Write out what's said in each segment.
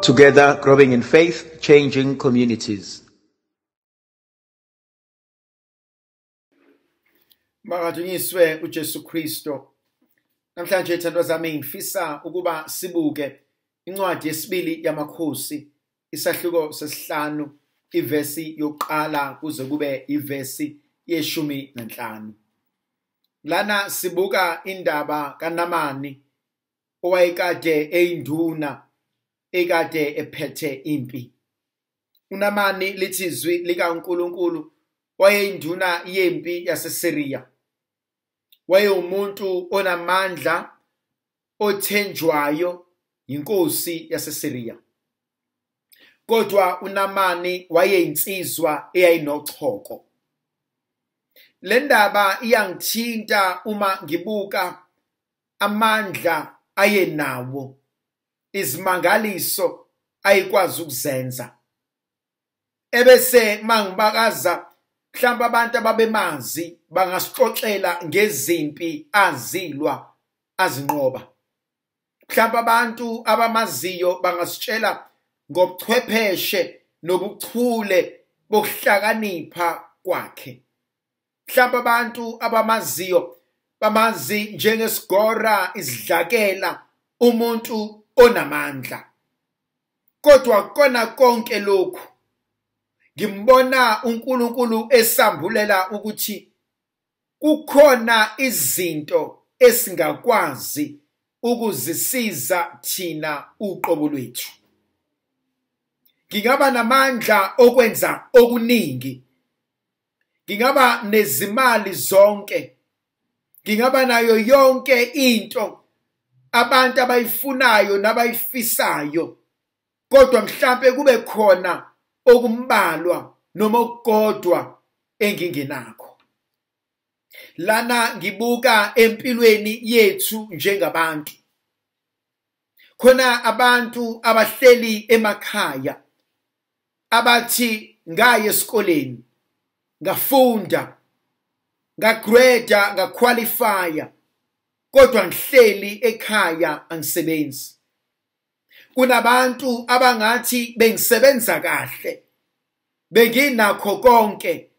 Together, growing in faith, changing communities. Makadunyiswe uJesu Kristo. Namhlanje thandwa zami ngifisa ukuba sibuke incwadi yesibili yamakhosi, isahluko sesihlanu, ivesi yokuqala kuze kube ivesi ye-15. Lana sibuka indaba kaNamani owayekade eyinduna ekade ephethe impi. uNamani lithi izwi likaNkulunkulu wayeyinduna yempi yaseSiriya. Wayewumuntu onamandla othenjwayo inkosi yaseSiriya. Kodwa uNamani wayeyinsizwa eyayinochoko. Le ndaba iyangithinta uma ngibuka amandla ayenawo, izimangaliso ayikwazi ukuzenza. Ebese mangibakaza mhlawumbe abantu ababemazi bangasixoxela ngezimpi azilwa azinqoba. Mhlawumbe abantu abamaziyo bangasitshela ngobuchwepheshe nobuchule bokuhlakanipha kwakhe. Mhlawumbe abantu abamaziyo bamazi njengesigora, isidlakela, umuntu onamandla. Kodwa kona konke lokhu ngimbona uNkulunkulu esambulela ukuthi kukhona izinto esingakwazi ukuzisiza thina uqobo lwethu. Ngingaba namandla okwenza okuningi, ngingaba nezimali zonke, ngingaba nayo yonke into abantu abayifunayo nabayifisayo, kodwa mhlambe kube khona okumbalwa noma okukodwa engingenakho. Lana ngibuka empilweni yethu njengabantu. Khona abantu abahleli emakhaya abathi ngaye esikoleni, ngafunda, ngagrade, ngaqualifya, kodwa ngihleli ekhaya angisebenzi. Kunabantu abangathi bengisebenza kahle, benginakho konke,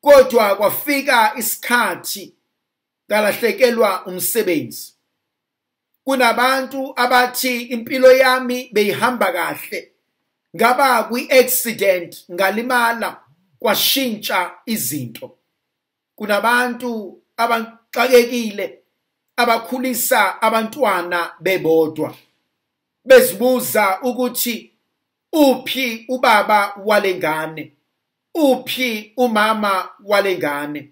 kodwa kwafika isikhathi ngalahlekelwa umsebenzi. Kunabantu abathi impilo yami beyihamba kahle, ngaba kwi-accident ngalimala, kwashintsha izinto. Kunabantu abaxakekile abakhulisa abantwana bebodwa, bezibuza ukuthi uphi ubaba walengane, uphi umama walengane.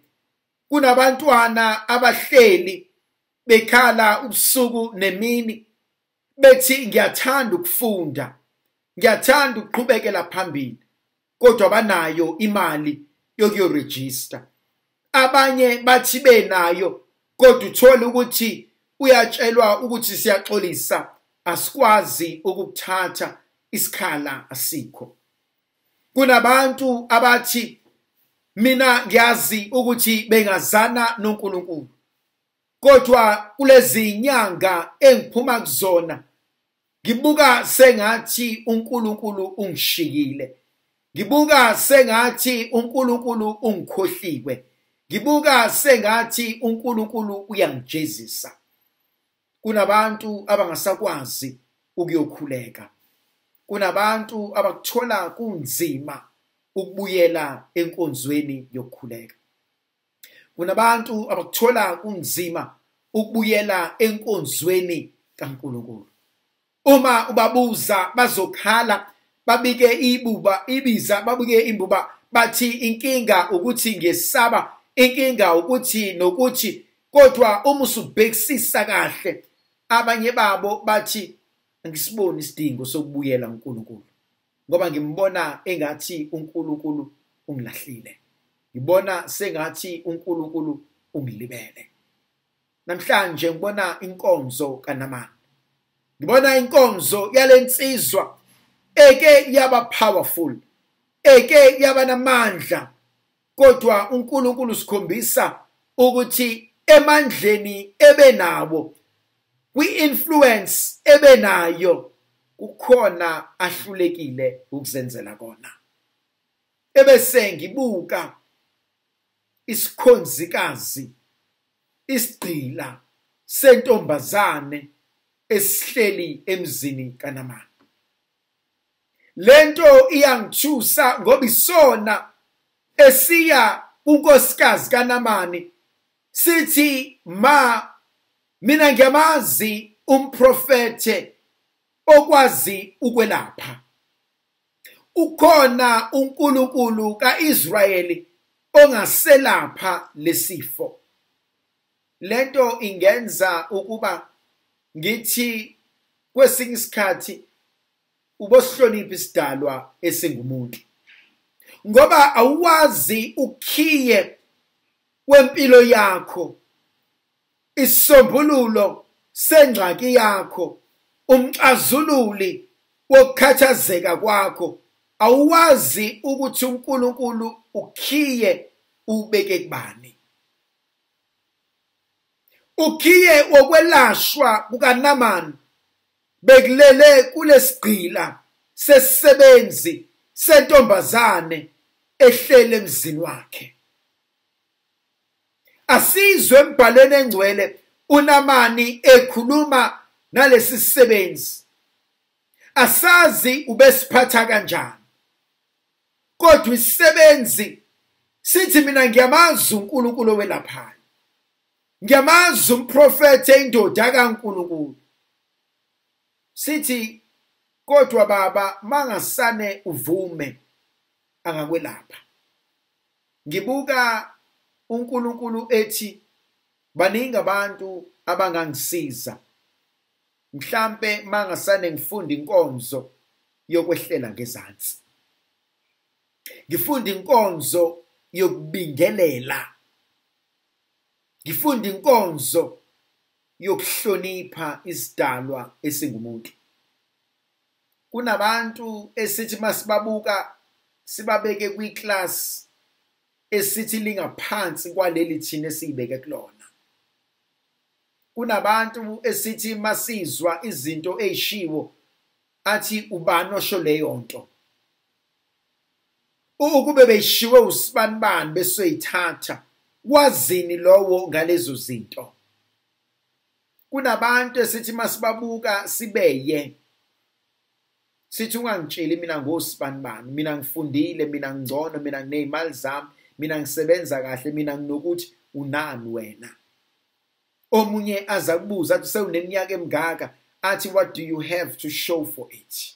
Kunabantwana abahleli bekhala ubusuku nemini bethi ngiyathanda ukufunda, ngiyathanda ukuqhubekela phambili, kodwa banayo imali yokuyoregister. Abanye bathi benayo, kodwa uthola ukuthi uyatshelwa ukuthi siyaxolisa, asikwazi ukukuthatha, isikhala asikho. Kunabantu abathi mina ngiyazi ukuthi bengazana noNkulunkulu, kodwa kulezi nyanga engiphuma kuzona ngibuka sengathi uNkulunkulu ungishiyile, ngibuka sengathi uNkulunkulu ungikhohliwe, ngibuka sengathi uNkulunkulu uyangijezisa. Kunabantu abangasakwazi ukuyokhuleka. Kunabantu abakuthola kunzima ukubuyela enkonzweni yokukhuleka. Kunabantu abakuthola kunzima ukubuyela enkonzweni kaNkulunkulu. Uma ubabuza bazokhala, babike ibuba, ibiza, babike imbuba, bathi inkinga ukuthi ngesaba, inkinga ukuthi nokuthi. Kodwa uma usubhekisisa kahle, abanye babo bathi angisiboni isidingo sokubuyela kuNkulunkulu, ngoba ngimbona engathi uNkulunkulu ungilahlile, ngibona sengathi uNkulunkulu ungilibele. Namhlanje ngibona inkonzo kaNamani, ngibona inkonzo yalensizwa eke yaba powerful, eke yaba namandla, kodwa uNkulunkulu usikhombisa ukuthi emandleni ebenawo, kwi-influence ebenayo, Kukhona ahlulekile ukuzenzela kona. Ebese ngibuka isikhonzikazi, isigqila sentombazane esihleli emzini kaNamani. Lento iyangithusa ngoba isona esiya unkosikazi kaNamani sithi, ma mina ngiyamazi umprofethe okwazi ukwelapha. Ukhona uNkulunkulu kaIsrayeli ongaselapha lesifo. Lento ingenza ukuba ngithi kwesinye isikhathi ubosihlonipha isidalwa esingumuntu, ngoba awuwazi ukhiye wempilo yakho, isisombululo sengxaki yakho, umxazululi wokukhathazeka kwakho. Awuwazi ukuthi uNkulunkulu ukhiye ubeke kubani. Ukhiye wokwelashwa kukaNamani bekulele kulesigqila sesisebenzi sentombazane ehlele emzini wakhe. Asizwe embhalweni engcwele uNamani ekhuluma nalesi sisebenzi. Asazi ubesiphatha kanjani, kodwa isisebenzi sithi mina ngiyamazi uNkulunkulu owelaphayo, ngiyamazi umprofethe indoda kaNkulunkulu. Sithi kodwa baba mangasane uvume angakwelapha. Ngibuka uNkulunkulu ethi baningi abantu abangangisiza, mhlambe mangasane ngifunda inkonzo yokwehlela ngezansi, ngifunda inkonzo yokubingelela, ngifunda inkonzo yokuhlonipha isidalwa esingumuntu. Kunabantu esithi masibabuka sibabeke kwiclass esithi lingaphansi kwaleli thina esiyibeke kulona. Kunabantu esithi masizwa izinto ezishiwo athi ubani osho leyo nto, ukube beyishiwe usibanibani besoyithatha, wazini lowo ngalezo zinto. Kunabantu esithi masibabuka sibeye sithi ungangitsheli mina ngosibanibani, mina ngifundile, mina ngcono, mina nginezimali zami, mina ngisebenza kahle, mina nginokuthi. Unani wena? Omunye aza kubuza athi sewuneminyaka emingaka, athi what do you have to show for it?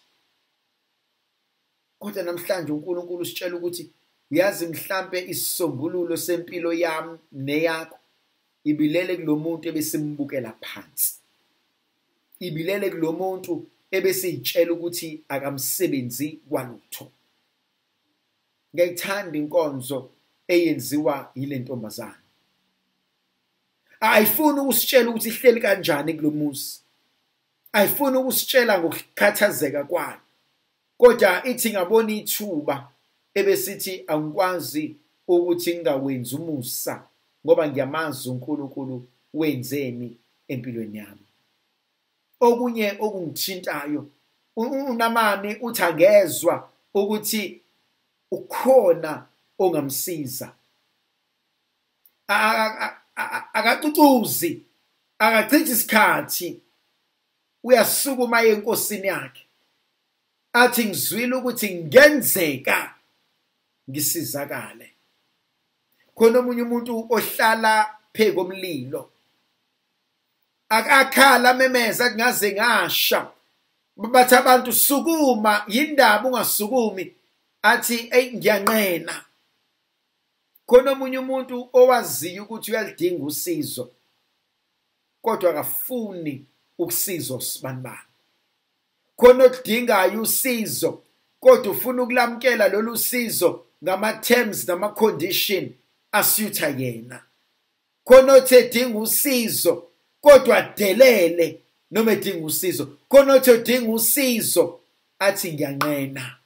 Kodwa namhlanje uNkulunkulu usitshela ukuthi uyazi mhlambe isisombululo sempilo yami neyakho ibilele kulomuntu ebesimbukela phansi, ibilele kulomuntu ebesiyitshela ukuthi akamsebenzi kwalutho. Ngiyayithanda inkonzo eyenziwa yile ntombazane. Ayifuni ukusitshela ukuthi ihleli kanjani kulomuzi, ayifuni ukusitshela ngokukhathazeka kwayo, kodwa ithi ngabona ithuba ebesithi angikwazi ukuthi ngingawenzi umusa ngoba ngiyamazi uNkulunkulu wenzeni empilweni yami. Okunye okungithintayo, uNamani uthi angezwa ukuthi ukhona ongamsiza. Akacucuzi, akachithi isikhathi, uyasukuma enkosini yakhe athi ngizwile ukuthi ngenzeka ngisizakale. Khona omunye umuntu ohlala phezu komlilo akakhala memeza athi ngaze ngasha, bathi abantu sukuma, yindaba ungasukumi, athi ey ngiyanqena. Khona omunye umuntu owaziyo ukuthi uyalidinga usizo kodwa akafuni ukusizwa usibanibani. Khona odingayo usizo kodwa ufuna ukulamkela lolu sizo ngama terms nama condition asutha yena. Khona othi edinga usizo kodwa adelele noma edinga usizo. Khona othi odinga usizo athi ngiyanqena,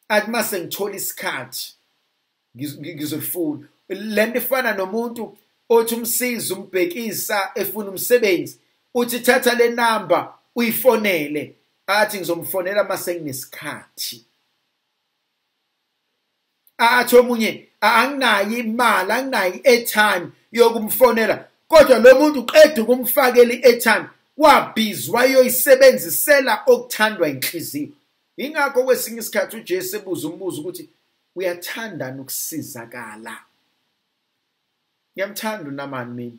athi mase ngithola isikhathi ngizolifuna. Lento ifana nomuntu othi umsizo umbhekisa efuna umsebenzi, uthi thatha le number uyifonele, Athi ngizomfonela mase nginesikhathi. Athi omunye anginayo imali, anginayo i-airtime yokumfonela, kodwa lo muntu uqeda ukumfakela i-airtime wabhizi wayoyisebenzisela okuthandwa inhliziyo. Ingakho kwesinye isikhathi uJesu ebuza umbuzo ukuthi uyathanda ukusizakala. Ngiyamthanda uNamani mina.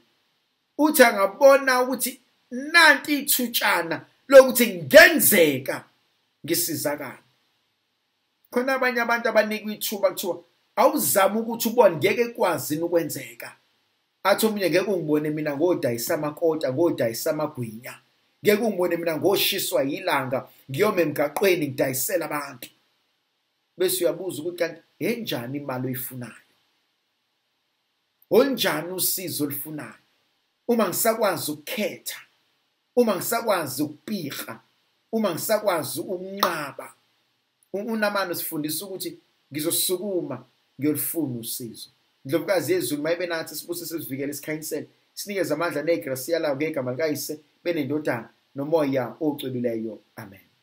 Uthi angabona ukuthi nanti ithutshana lokuthi ngenzeka ngisizakala. Khona abanye abantu abanikwa ithuba kuthiwa awuzama ukuthi ubone ngeke kwazi ukwenzeka. Athi omunye ngeke ungibone mina ngodayisa amakota, ngodayisa amagwinya, ngeke ungibone mina ngoshiswa yilanga ngiyome emgaqweni ngidayisela abantu. Bese uyabuza ukuthi kanti enjani imali oyifunayo, olunjani usizo olufunayo? Uma ngisakwazi ukukhetha, uma ngisakwazi ukupika, uma ngisakwazi ukunqaba. UNamani usifundisa ukuthi ngizosukuma ngiyolufuna usizo. Ndlovukazi yezulu mayibe nathi, sibuse, sizivikele, sikhanyisele, sinikeze amandla negrasiya lawo ngegama likaYise benendodana nomoya ocwebileyo. Amen.